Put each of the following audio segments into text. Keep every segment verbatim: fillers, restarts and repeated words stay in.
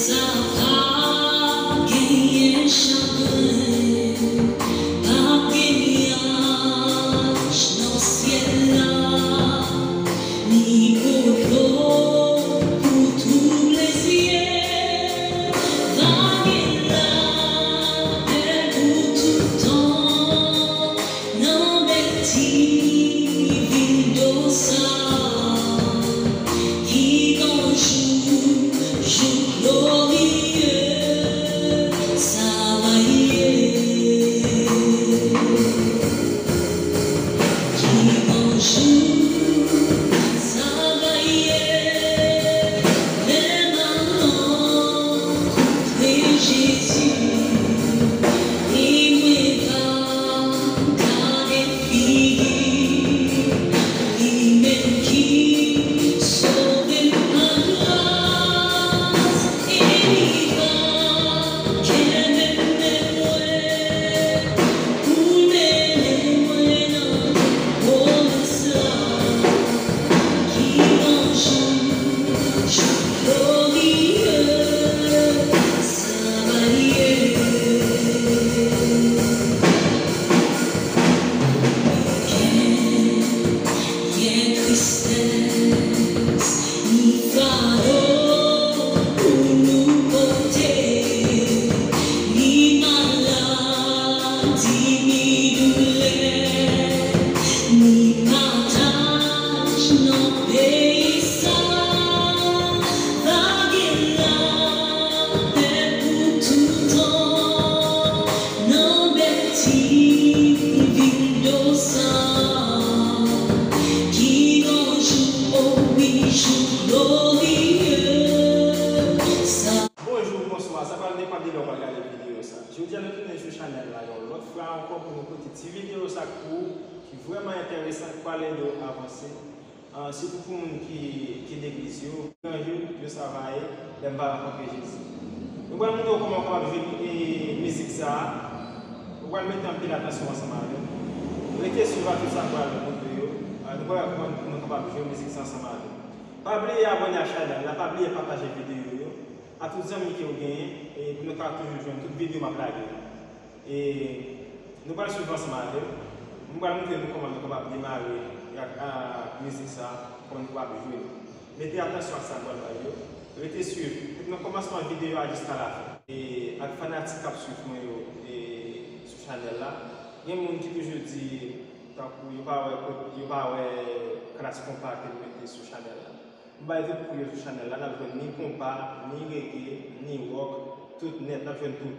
Sa pa genyen chagren, pa gen nyaj nan syèl la, ni gwo dlo pou twouble zye. Va gen lapè pou tout tan nan bèl ti vil dosa ki gon jou, jou glorye sa va ye. Ki gon jou sa va ye, lè m al rankontre Jezi, e mwen pa gade figi li menm ki sove m pa gras, e li va kenbe men mwen pou l mennen mwen nan pwomès la. Ki gon jou, jou glorye sa va ye. Gen, gen tristès, ni fado pou nou pote, ni maladi, ni doulè, ni pataj nan peyi sa. Va gen lapè pou toutan nan bèl ti vil dosa ki gon jou, o wi, jou glorye sa. Bonjou, bonswa, sa pral depann de lè w pral gade videyo sa. Jodi a nou tounen sou chanèl la yon lòt fwa ankò pou nou pote ti videyo sa pou ou ki vrèman enteresan, k pral ede w avanse. Ah, sitou pou moun ki, ki legliz yo, nan jou, jou sa va ye, lè m va rankontre Jezi. Nou pral montre w kòman w kapab jwe, e, mizik sa a. Ou pral mete anpil atansyon ansanm avè m. Rete swiv a tout sa m pral montre yo. Ah, nou pral wè kòman nou kapab jwe mizik sa ansanm avè m. Pa bliye abòne a chanèl la, pa bliye pataje videyo yo a tout zanmi ke w genyen, e pou nou ka toujou jwenn tout videyo m ap lage yo. E nou pral swiv ansanm avè m. Mwen pral montre nou kòman nou kapab demare ak, ak mizik sa, kòman nou kapab jwe l. Mete atansyon ak sa nou pral bay yo. Rete swiv depi nan kòmansman videyo a jiska lafen. E ak fanatik k ap swiv mwen yo, e sou chanèl la, gen moun ki toujou di tankou yo pa wè, yo pa wè klas konpa ke nou mete sou chanèl la. M bay tout kou yo sou chanèl la, n ap jwenn ni konpa, ni rege, ni wòk, tout nèt, n ap jwenn tout.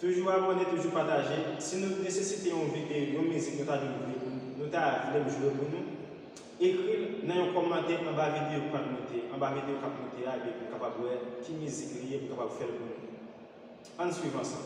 Toujou abòne, toujou pataje. Si nou nesesite yon videyo, yon mizik nou ta vle jwe pou nou, nou ta vle m jwe pou nou, ekri l nan yon kòmantè anba videyo k pral moute, anba videyo k ap moute a, epi pou n kapab wè ki mizik li ye, pou n kapab fè l pou nou. Ann swiv ansanm.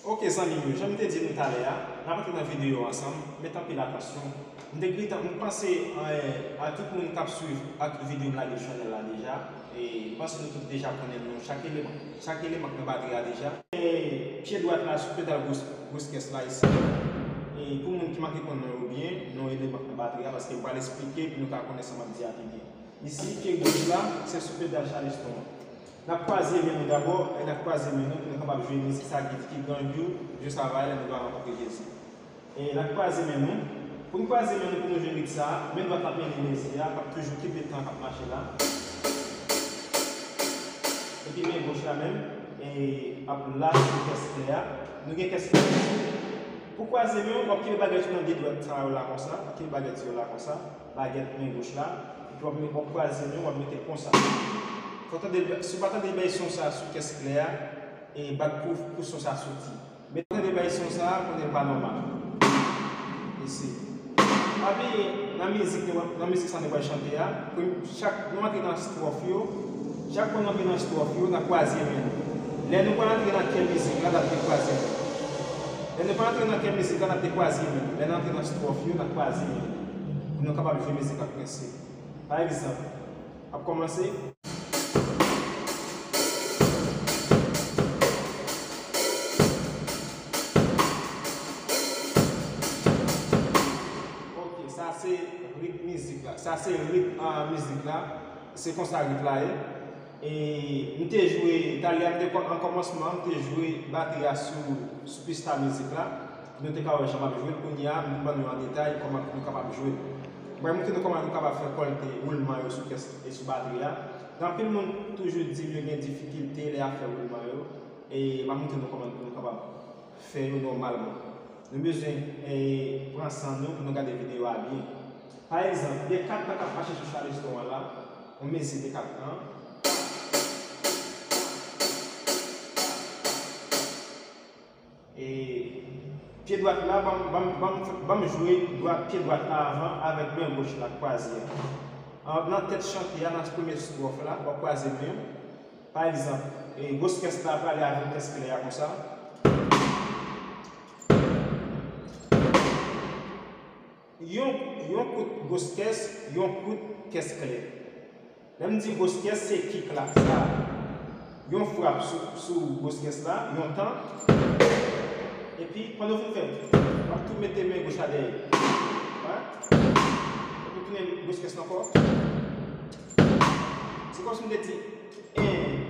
Ok, zanmi m yo, jan m te di nou talè a, n ap antre nan videyo ansanm, met anpil atansyon. M te gentan, m panse, eh, a tout moun k ap swiv ak videyo m lage sou chanèl la deja, e m panse nou tout deja konnen non chak eleman, chak eleman k nan batri a deja. E pye dwat la sou pedal gwos, gwos kès la isi. E pou moun ki manke konn non yo byen, non eleman k nan batri a, paske m pral esplike pou nou ka konnen sa m ap di a pi byen. Isi, pye goch la, se sou pedal chajeston an. N ap kwaze men nou dabò, e n ap kwaze men nou pou nou kapab jwe mizik sa ki, ki gen jou, jou sa va ye lè nou va rankontre Jezi. E n ap kwaze men nou. Pou n kwaze men nou pou nou jwe rit sa, men dwat la ap mennen mezi a, k ap toujou kenbe tan k ap mache la. Epi men goch la menm, e ap la sou kès klè a. Nou gen kès klè isi. Pou kwaze men w, w ap kenbe bagèt yo nan de dwat sa yo la konsa, w ap kenbe bagèt yo la konsa, bagèt men goch la, epi w ap, w ap kwaze men w, w ap mete l konsa. Fò w tande l, si w pa tande l bay son sa sou kès klè a, e bat pou, pou son sa soti. Men tande bay son sa, konnen l pa nòmal. Isi. Pa bliye, nan mizik, nan mizik sa nou pral chante a, pou chak nou antre nan estwòf yo, chak fwa nou antre nan estwòf yo, n ap kwaze men nou. Lè nou pral antre nan kè mizik la, n ap dekwaze men nou. Lè nou pral antre nan kè mizik la, n ap dekwaze men nou. Lè n antre nan estwòf yo, n ap kwaze men nou. Pou nou kapab jwe mizik ak prensip. Pa egzanp, ap kòmanse. Ok, sa se rit mizik la. Sa se rit, ah, mizik la. Se konsa rit la ye. E m te jwe, talè a m te kò-, an kòmansman, m te jwe batri a sou, sou pista mizik la, pou nou te ka wè jan m ap jwe l. Kounye a, m ban nou an detay kòman nou kapab jwe l. Mwen montre nou kòman nou kapab fè kòlte woulman yo sou kès e sou batri a. Gen anpil moun toujou di m yo gen difikilte lè y ap fè woulman yo. E m ap montre nou kòman pou nou kapab fè yo nòmalman. Nou bezwen, eh, pran san nou pou nou gade videyo a byen. Pa egzanp, gen kat tan k ap mache sou chaleston an la, yon mezi de kat tan. E pye dwat la, ban m, ban m, ban m, ban m jwe dwat, pye dwat la avan avèk men goch la k kwaze a. An, nan tèt chante a, nan premye estwòf la, w ap kwaze men w. Pa egzanp, e, gwo kès la prale avèk kès klè a konsa. Yon, yon kout gwo kès, yon kout kès klè. Lè m di gwo kès, se kik la, sa. Yon frap sou, sou gwo kès la, yon tan. Epi, pandan w fin fè, w ap tou mete men goch la dèyè. Wè? Epi tounen gwo kès la ankò. Se kòmsi m te di, en, en, en.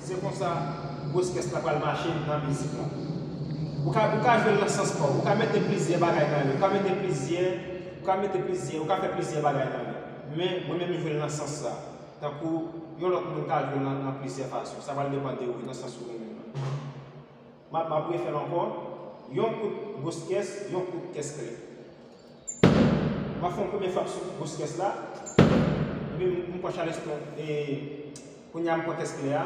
Se konsa, gwo kès la pral mache nan mizik la. Ou ka, ou ka jwe l nan sans pa w. Ou ka mete plizyè bagay nan li. Ou ka mete plizyè, ou ka mete plizyè, ou ka fè plizyè bagay nan li. Men, mwen menm, m jwe l nan sans sa. Tankou yon lòt moun ka jwe l nan, nan plizyè fason. Sa pral depann de ou, nan sans ou renmen nan. M ap, m ap refè l ankò. Yon kout gwo kès, yon kout kès klè. M ap fè yon premye frap sou gwo kès la. Epi m, m pran chaleston. E kounye a m pran kès klè a.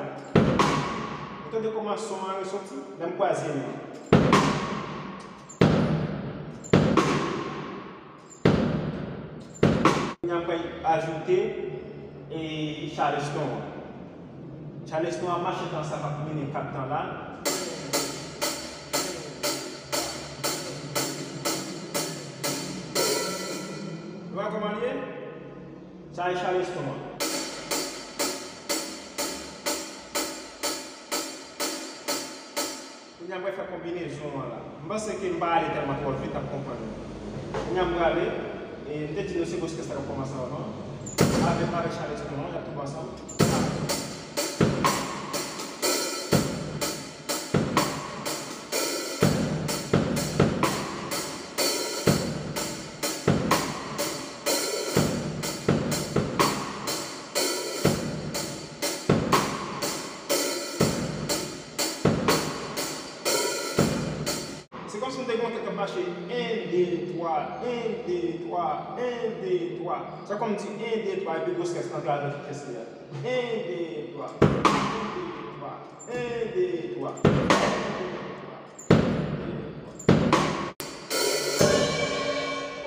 Ou tande kòman son an resòti? Lè m kwaze men an. Kounye a m pral ajoute, e, chaleston an. Chaleston an mache tan sa k ap mennen kat tan la. Nou wè kòman l ye? Sa e chaleston an. Kounye a m pral fè konbinezon an la. M panse ke m pa ale tèlman twò vit, n ap konprann. Kounye a m prale, e m te di nou se gwo kès la k ap kòmanse avan. Avèk, avèk chaleston an, y ap tonbe ansanm. Se kòmsi m te gen yon tèt k ap mache, en, de, twa, en, de, twa, en, de, twa. Se kòm di en, de, twa, epi gwo kès nan travèse kès li a. En, de, twa, en, de, twa, en, de, twa, en, de, twa, en, de, twa.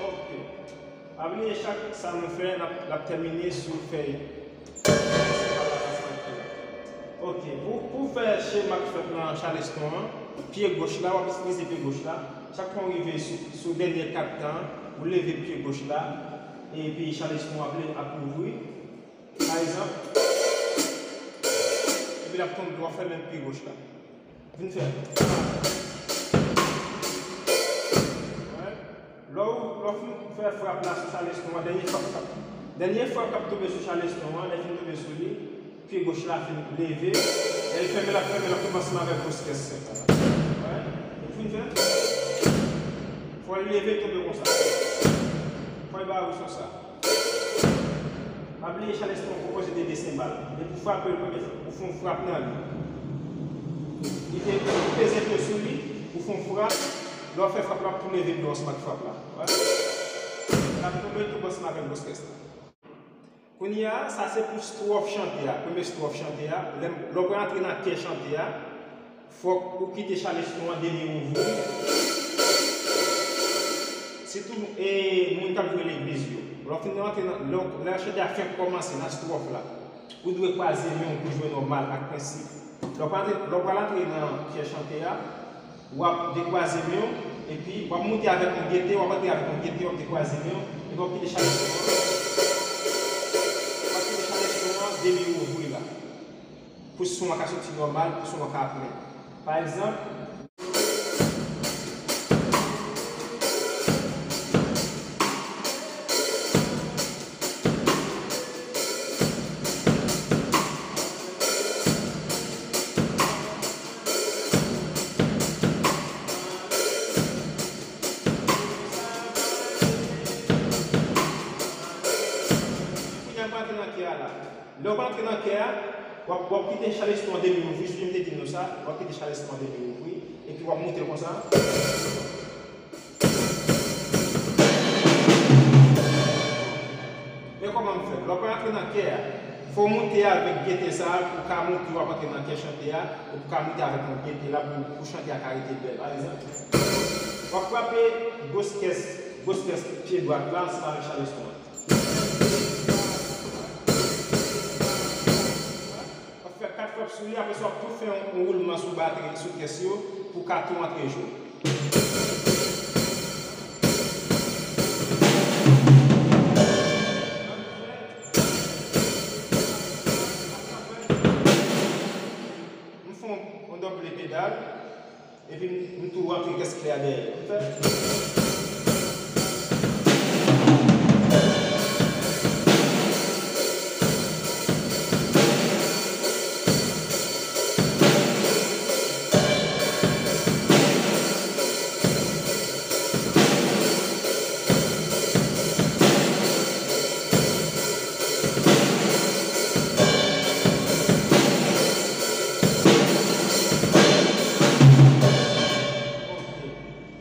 Ok. Pa bliye chak sa nou fè, n ap, n ap tèmine sou fèy. Ok, pou, pou fè chema k fèt nan chaleston an, pye goch la, w ap itilize pye goch la. Chak fwa w rive sou, sou dènye kat tan, ou leve pye goch la, epi chaleston an ap le-, ap louvri. Pa egzanp, epi l ap tonbe, w ap fèmen pye goch la. Vin fè. Wè. Lè w, lè w fin fè frap la sou chaleston an, dènye frap k ap, dènye frap k ap tonbe sou chaleston an, lè l fin tonbe sou li, pye goch la fin leve, lè l fèmen, l ap fèmen, l ap tonbe ansanm avèk gwo kès sèk la. Wè. Ou fin fè. Fò l leve, tonbe konsa. Fò l ba ou son sa. Pa bliye chaleston an konpoze de de senbal. Depi w frape l premye fwa, ou fè yon frap nan li. Li te peze pye sou li, ou fè yon frap. Lè w fè frap la, w ap tou leve pye w ansanm ak frap la. Wè. L ap tonbe tou ansanm avèk gwo kès la. Kounye a, sa se pou estwòf chante a. Premye estwòf chante a. Lè, lè w pral antre nan kè chante a, fòk ou kite chaleston an demi ouvri. Sitou, e, moun k ap jwe legliz yo. Lè w fin rantre nan, lè w, lè chante a fenk kòmanse nan estwòf la, ou dwe kwaze men w pou jwe nòmal ak prensip. Lè w pral, lè w pral antre nan kè chante a, w ap dekwaze men w, epi w ap moute avèk yon gete, w ap antre avèk yon gete, w ap dekwaze men w, epi w ap kite chaleston an. W ap kite chaleston an demi ouvri la. Pou son an ka soti nòmal, pou son an ka plen. Pa egzanp, Lè w ap antre nan kè a, w ap, w ap kite chaleston an demi ouvri, jan m te di nou sa, w ap kite chaleston an demi ouvri, epi w ap moute l konsa. Men kòman m fè l? Lè w ap antre nan kè a, fò w moute avèk gete sa a pou w ka montre w ap antre nan kè chante a, ou pou w ka moute avèk yon gete la pou, pou chante a ka rete bèl. Pa egzanp, w ap frape gwos kès, gwos kès pye dwat la ansanm avèk chaleston an. W ap fè kat frap sou li, apre sa w ap tou fè yon, yon woulman sou batri, sou kès yo, pou w ka tou antre jwe. M fè yon, yon doble pedal. Epi m, m tou rantre kès klè a dèyè. M fè.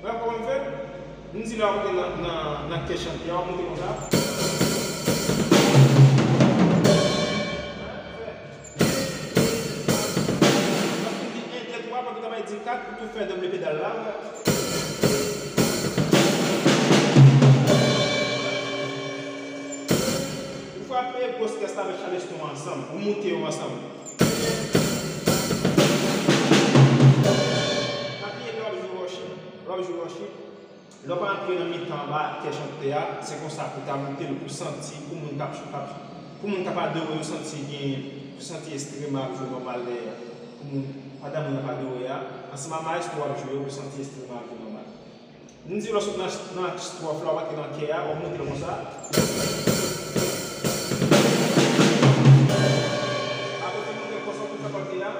Wè kòman m fè? M di lè w ap antre nan, nan, nan kè chante a, w ap moute konsa. Lè w fin di en, de, twa, pandan w ap di kat, ou tou fè doble pedal la. Ou frape gwos kès la avèk chaleston an ansanm, ou moute yo ansanm. Apiye lè w ap jwe worship, lè w ap jwe worship. Lè w pa antre nan mitan anba kè chante a, se konsa pou w ta moute l pou santi, pou moun k ap, k ap, pou moun k ap adore yo santi gen, pou santi enstriman ap jwe nòmal dèyè. Pou moun, pandan moun ap adore a, ansanm ak mayestwo ap jwe yo, pou santi enstriman ap jwe nòmal. M di lè w sot nan, nan estwòf la, w antre nan kè a, w ap moute l konsa. Apre w fin moute l konsa, w tou fè kòlte a.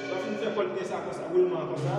Lè w fin fè kòlte sa konsa, woulman an konsa.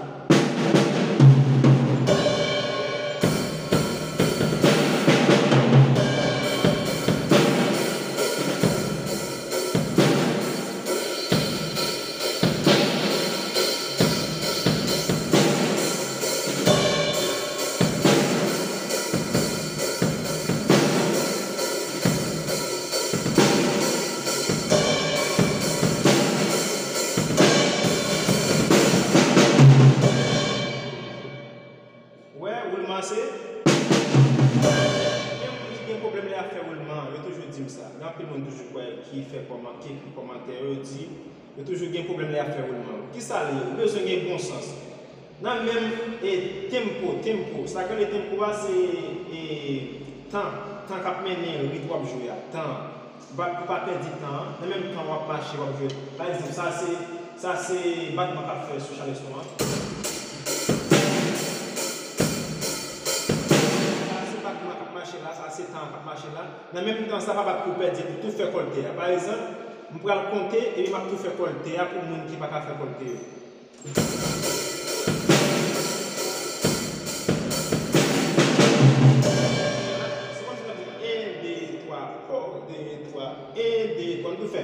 Wè, woulman se. Gen moun ki gen pwoblèm lè y ap fè woulman an, yo toujou di m sa. Gen anpil moun toujou kwè ki fè kòman-, ki ekri kòmantè yo, yo di, yo toujou gen pwoblèm lè y ap fè woulman yo. Kisa l ye? Ou bezwen gen bon sans. Nan menm, e, tempo, tempo. Sa k rele tempo a, se, e, tan, tan k ap mennen rit w ap jwe a, tan an. Bat pou pa pèdi tan an. Nan menm tan w ap mache, w ap jwe. Pa egzanp, sa se, sa se batman k ap fè sou chaleston an. Sa se batman k ap mache la, sa se tan an k ap mache la. Nan menm tan, sa pa bat pou pèdi, pou tou fè kòlte a. Pa egzanp, m pral konte, epi m ap tou fè kòlte a pou moun ki pa ka fè kòlte yo. Se kòmsi m ap di en, de, twa, o, de, twa, en, de, twa, nou tou fè.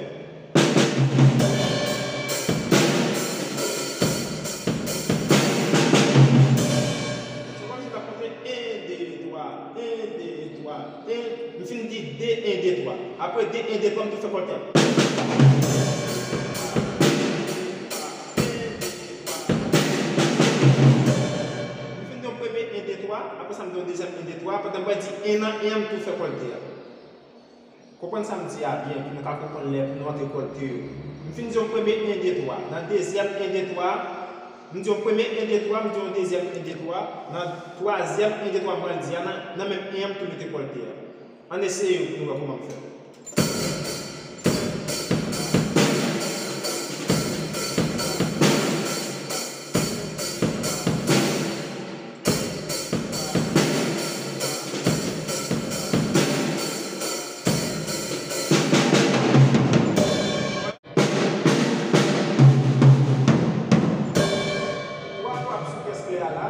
Se kòmsi m ap konte en, de, twa, en, de, twa, en. M fin di de, en, de, twa. Apre de, en, de, twa, m tou fè kòlte a. M fin di yon premye en, de, twa, apre sa m di yon dezyèm en, de, twa, pandan m pral di en an, en an, m tou fè kòlte a. Konprann sa m di a byen pou nou ka konprann lè pou nou antre kòlte yo. M fin di yon premye en, de, twa. Nan dezyèm en, de, twa, m di yon premye en, de, twa, m di yon dezyèm en, de, twa. Nan twazyèm en, de, twa m pral di a, nan, nan menm en an, m tou mete kòlte a. Ann eseye pou nou wè kòman m fè. Twa frap sou kès klè a la.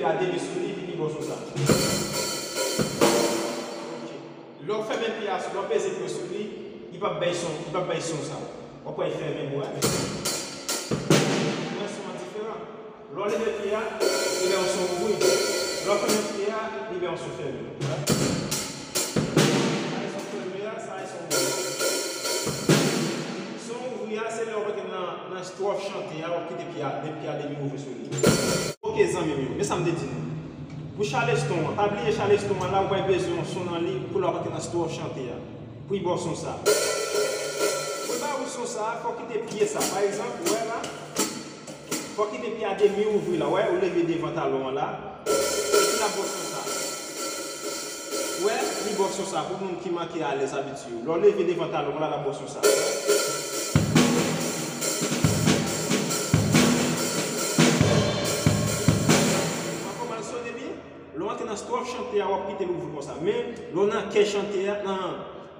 a demi sou li, epi pi bò son sa. Ok. Lè w fèmen pye a, lè w peze pye w sou li, li p ap bay son, li p ap bay son sa. W ap wè l fèmen, w wè. Ou wè son an diferan. Lè w leve pye a, li bay yon son ouvri. Lè w fèmen pye a, li bay yon son fèmen. Sa e son fèmen a, sa e son ouvri. Son ouvri a, se lè w rete nan, nan estwòf chante a, w ap kite pye a, de pye a demi ouvri sou li. Ok, zanmi m yo, men sa m te di nou. Pou chaleston an, pa bliye chaleston an la, ou pral bezwen yon son nan li pou lè w rete nan estwòf chante a. Pou l ba w son sa. Pou l ba ou son sa, fò w kite pye sa. Pa egzanp, ou wè la, fò w kite pye a demi ouvri la, wè, ou leve devan talon an la, epi l ap ba w son sa. Wè, li ba w son sa pou moun ki manke alèz abitye yo. Lè w leve devan talon an la, l ap ba w son sa. Wè. Ou wè kòman l sone byen? Lè w antre nan estwòf chante a, w ap kite l ouvri konsa. Men, lè w nan kè chante a, nan,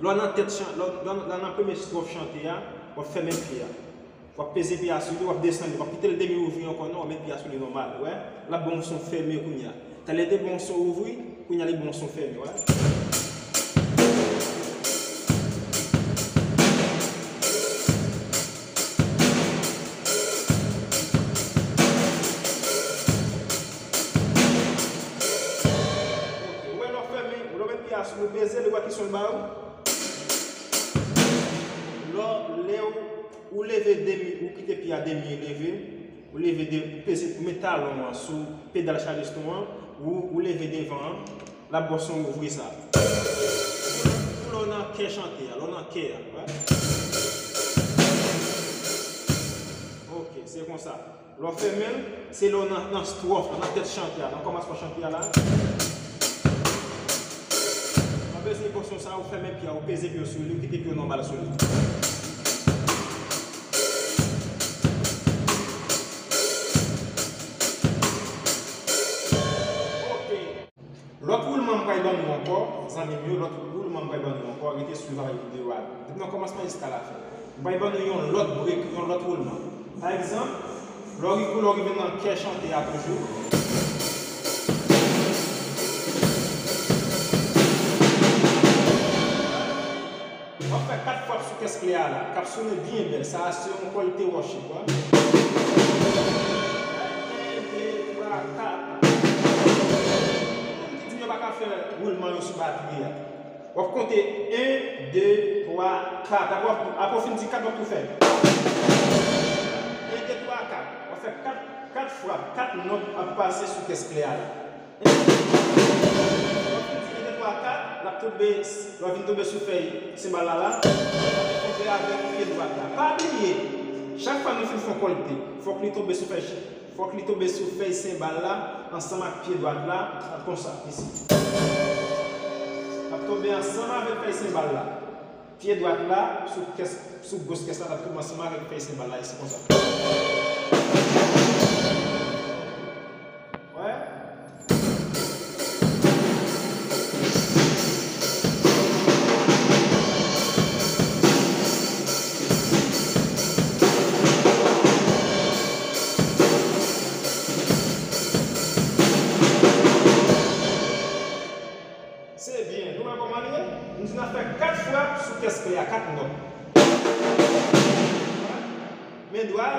lè w nan tèt chan-, lè w, lè w nan premye estwòf chante a, w ap fèmen pye a. W ap peze pye a sou li, w ap desann li, w ap kite l demi ouvri ankò non, w ap met pye a sou li nòmal, wè. L ap ba w yon son fèmen kounye a. Talè te ba w yon son ouvri, kounye a li ba w yon son fèmen, wè. Ok, ou wè lè w fèmen, lè w met pye a sou li, ou peze li, ou wè ki son l ba ou? Lè w, lè w Ou leve demi, ou kite pye a demi leve, ou leve de, ou peze, ou met talon an sou pedal chaleston an, ou, ou leve devan an, l ap ba w son ouvri sa. Pou lè w nan kè chante a, lè w nan kè a, wè. Ok, se konsa. Lè w fèmen l, se lè w nan, nan estwòf la, nan tèt chante a, nan kòmansman chante a la. Anplis, li ba w son sa, ou fèmen pye a, ou peze pye w sou li, ou kite pye w nòmal sou li. Ok. Lòt woulman m pral ban nou ankò, zanmi m yo, lòt woulman m pral ban nou ankò, rete swiv avèk videyo a depi nan kòmansman jiska lafen. M pral ban nou yon lòt break, yon lòt woulman. Pa egzanp, lè w ri-, lè w rive nan kè chante a toujou, w ap fè kat frap sou kès klè a la, k ap sone byen bèl. Sa a se yon kòlte wòchit, wi. En, de, twa, kat. Moun ki di m yo pa ka fè woulman yo sou batri a. W ap konte en, de, twa, kat. Apre w ap, apre w fin di kat, w ap tou fè en, de, twa, kat. W ap fè kat, kat frap, kat nòt ap pase sou kès klè a la. En, de, twa, kat, l ap tonbe, lè w vin tonbe sou fèy senbal la la, kontre avèk pye dwat la. Pa bliye, chak fwa nou fin fè yon kòlte, fòk li tonbe sou fèy, fòk li tonbe sou fèy senbal la ansanm ak pye dwat la, konsa, isi. L ap tonbe ansanm avèk fèy senbal la. Pye dwat la sou kès, sou gwos kès la, l ap tonbe ansanm avèk fèy senbal la, isi, konsa. Wè. Se byen. Nou wè kòman li ye? M di n ap fè kat frap sou kès klè a, kat nòt. Men dwat,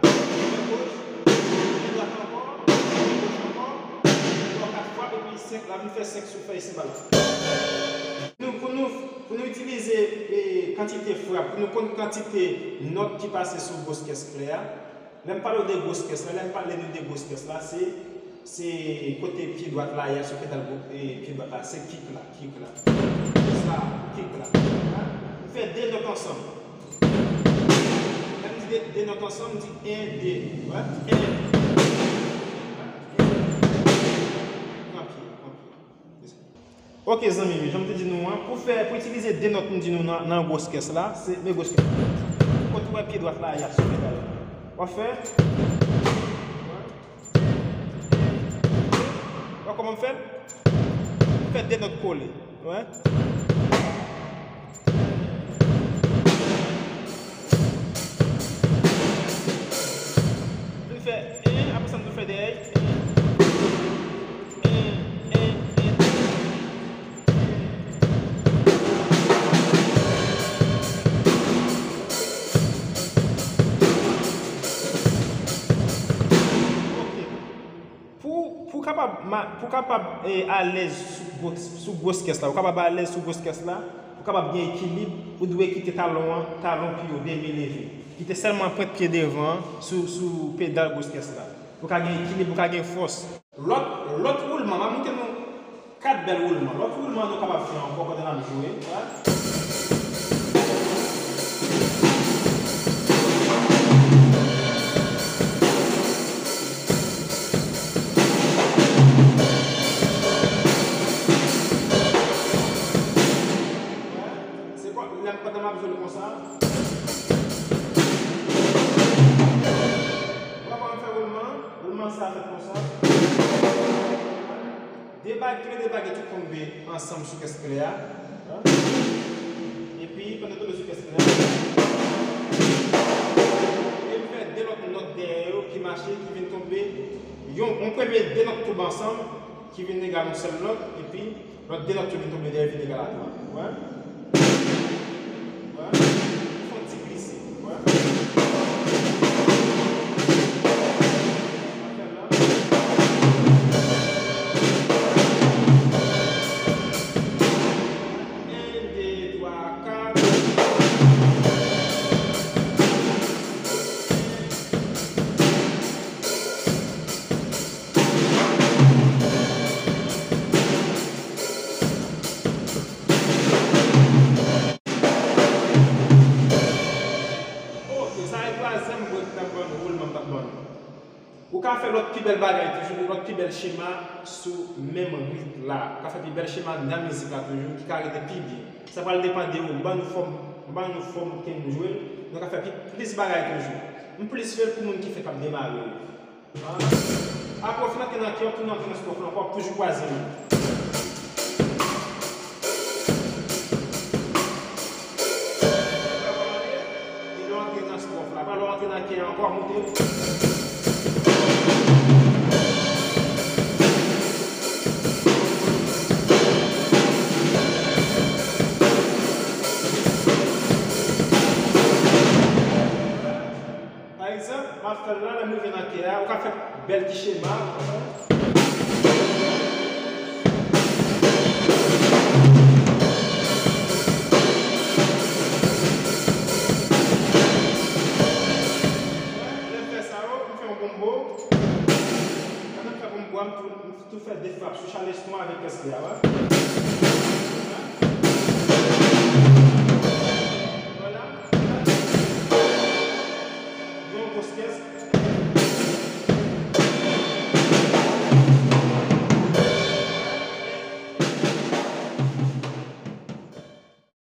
men goch, men dwat ankò, men goch ankò, ankò kat frap, epi senk, l ap vin fè senk sou fèy senbal la. Nou, pou nou, pou nou itilize, e, kantite frap, pou nou konn kantite nòt ki pase sou gwos kès klè a, lè m pale w de gwos kès la, lè m pale nou de gwos kès la, se, se kote pye dwat la ye a sou pedal gwo-, e, pye dwat la, se kik la, kik la. Sa, kik la. Hein? M fè de nòt ansanm. Lè m di de, de nòt ansanm, m di en, de. Wè? En. Pran pye, pran pye. Ok, zanmi m yo, jan m te di nou an, pou fè, pou itilize de nòt m di nou nan, nan gwos kès la, se, men gwos kès la. Kote w wè pye dwat la ye a sou pedal la. W ap fè. Wè kòman m fè l? M fè de nòt kole. Wè. M fè en, apre sa m tou fè dèyè. Pou, pou kapab, ma- pou kapab eh, alèz sou gwos, sou gwos kès la, ou kapab alèz sou gwos kès la, pou kapab gen ekilib, ou dwe kite talon an, talon pye w de men leve. Kite sèlman pwent pye devan an sou, sou pedal gwos kès la. Pou ka gen ekilib, pou ka gen fòs. Lòt, lòt woulman, m ap montre nou kat bèl woulman. Lòt woulman nou kapab fè ankò pandan n ap jwe. Se kwa, lè m pandan m ap jwe l konsa. Ou wè kòman m fè woulman? Woulman sa fèt konsa. De bag, tou le de bag yo tou tonbe ansanm sou kès klè a. Epi, pandan tonbe sou kès klè a, e m fè de lòt nòt dèyè yo ki mache, ki vin tonbe. Yon, yon premye de nòt tonbe ansanm, ki vin egal yon sèl nòt, epi lòt de nòt yo vin tonbe dèyè, vin egal a twa. Wè? Wè? Fè yon ti glise. Wè? Yon, de, twa, kat. Ok, sa e twazyèm bwèt m t ap ban nou, woulman m t ap ban nou. Ou ka fè lòt pi bèl bagay toujou, lòt pi bèl chema sou menm rit la. Ou ka fè pi bèl chema nan mizik la toujou, ki ka rete pi byen. Sa pral depann de ou, m ban nou fòm, m ban nou fòm ke nou jwe l, nou ka fè pi, plis bagay toujou. M plis fè l pou moun ki fè k ap demare yo. Apre w fin antre nan kè, w tounen antre nan stwòf la ankò, w ap toujou kwaze men. E lè w antre nan stwòf la, apre lè w antre nan kè a ankò, w ap monte. Pa egzanp, m ap fè l la, lè m rive nan kè a, ou ka fè bèl ti chema. Lè m fè sa yo, m fè yon bonbo. Pandan m fè bonbo a, m tou, m tou fè de frap sou chaleston avèk kès li a, wè. Vwala. Yon gwos kès.